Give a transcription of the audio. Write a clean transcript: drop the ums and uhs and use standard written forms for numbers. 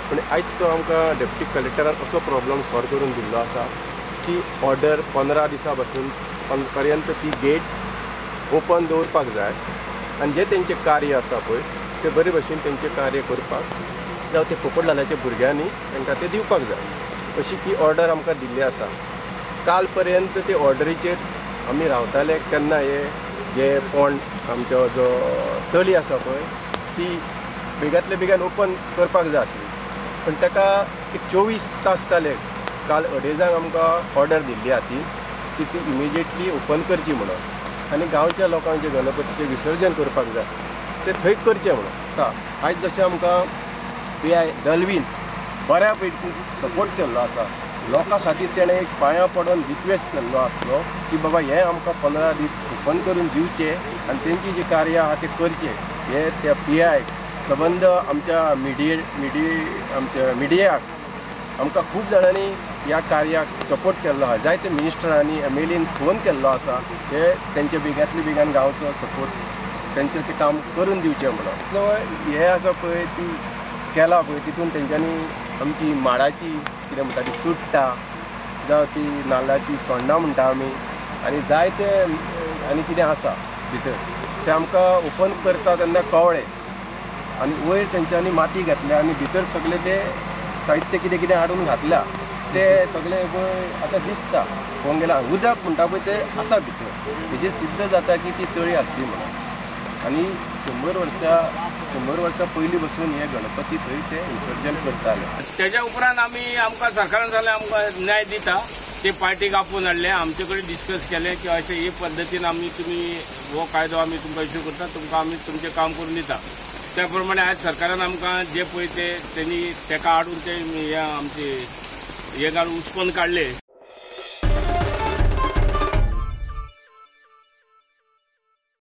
पूण आयज तो आमकां डेप्युटी कलेक्टरान असो प्रॉब्लम सॉल्व करून दिल्लो आसा की ऑर्डर 15 दिसां पासून पर्यंत ती गेट ओपन दवरपाक जाय आनी जे तेंचें कार्य आसा पळय ते बरे भशेन तेंचें कार्य करपाक जावं ते पोपटलालाच्या भुरग्यांनी तांकां ते दिवपाक जाय अशी ती ऑर्डर आमकां दिल्ली आसा. काल पर्यंत ते ऑर्डरीचेर आमी रावताले. केन्ना हे जे पोंड आमचो जो तळी आसा पळय ती बेगांतले बेगान ओपन करपाक जाय आसली, पण ताका एक 24 तास जाले. काल 2:30 आमकां ऑर्डर दिल्ली हातीन की ती इमिजिएटली ओपन करची म्हणून आनी गांवच्या लोकांक जे गणपतीचें विसर्जन करपाक जाय ते थंय करचें म्हणून. आयज जशें आमकां पी I दलवीन बऱ्या पैकी सपोर्ट केल्लो आसा, लोकां खातीर तेणें एक पांयां पडून रिक्वेस्ट केल्लो आसलो की बाबा हें आमकां 15 दीस ओपन करून दिवचें आनी तेंची जी कार्य आहा तें करचें. हे त्या पी I सबंद आमच्या आमच्या मिडियाक आमकां खूब जाणांनी ह्या कार्याक सपोर्ट केल्लो आहा. जायते मिनिस्टरांनी एम एल एन फोन केल्लो आसा हे तेंच्या बेगांतले बेगान गांवचो सपोर्ट तेंचें तें काम करून दिवचें म्हणून. हें आसा पळय ती केला पळय तितून तेंच्यांनी आमची माडाची कितें म्हणटा ती चुडटां जावं ती नाल्लाची सोण्णां म्हणटा आमी आनी जायते आनी कितें आसा भितर तें आमकां ओपन करता तेन्ना कवळें आनी वयर तेंच्यांनी माती घातल्या आनी भितर सगळें ते साहित्य कितें कितें हाडून घातल्या ते सगळें पळय आतां दिसता पळोवंक गेल्यार उदक म्हणटा पळय तें आसा भितर. हेजेर सिद्ध जाता की ती तळी आसली म्हणून. आनी 100 वर्सां पयलीं बसून हे गणपती थंय ते विसर्जन करताले. तेज्या उपरांत आमी आमकां सरकारान जाल्यार आमकां न्याय दिता ते पार्टीक आपोवन हाडले, आमचे कडेन डिस्कस केलें की अशें हे पद्दतीन आमी तुमी हो कायदो आमी तुमकां इश्यू करता, तुमकां आमी तुमचें काम करून दिता. त्या प्रमाणे आयज सरकारान आमकां जे पळय ते तेणी तेका हाडून ते हे आमचे हे घालून उस्कोन काडले.